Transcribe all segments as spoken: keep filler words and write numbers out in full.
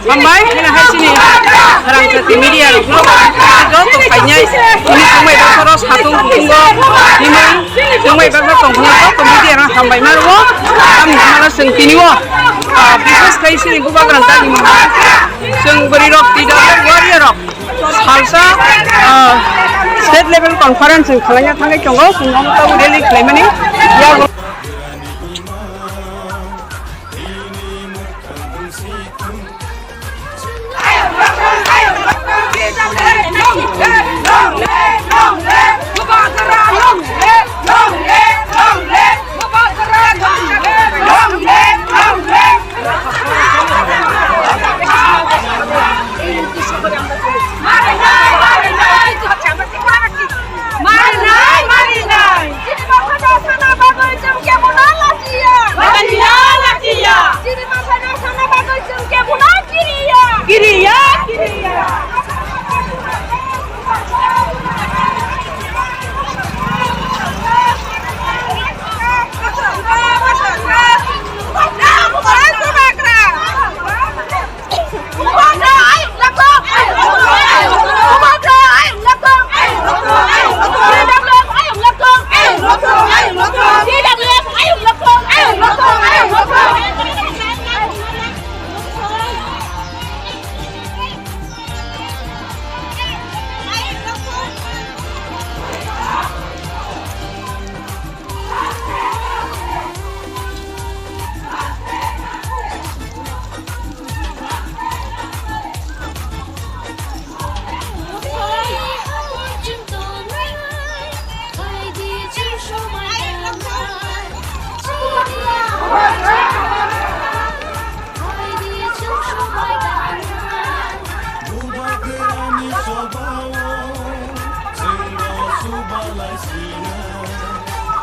Hambai, hino hai chini Rangchati media rok no joto phainai, tini tongbai baksa rok satung kutungo, tini tongbai baksa tongkhana joto media rok hambai ma rwo, tamni hwnmano chwng tini o, ah, bises khai chini bubagra dagi mwnga, chwng bwrwi rok, twi rok, warrior rok. Salsa, ah, state level conference chwng khwlaina thangwi tongo, chwng omo tabuk rally khwlaimani yago. Marinai, marinai. Marinai, marinai. Chini bwkhano sana bagwi chwng kebono lachiya. Lachiya, lachiya. Chini bwkhano sana bagwi chwng kebono kiriya. Kiriya, kiriya. Bubagrani chobao, chwngno subalai sina.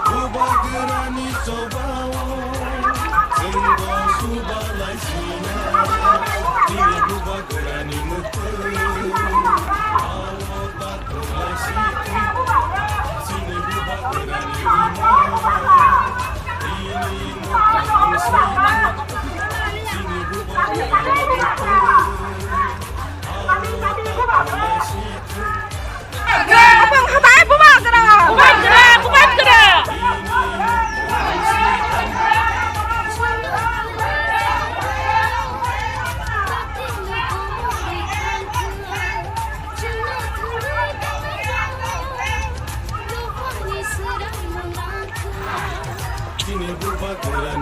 Bubagrani chobao, chwngno subalai sina. Chini bubagrani mwktwi, alo takhuk lai si. Chini bubagrani imo, chini mwktwi si. Chini bubagrani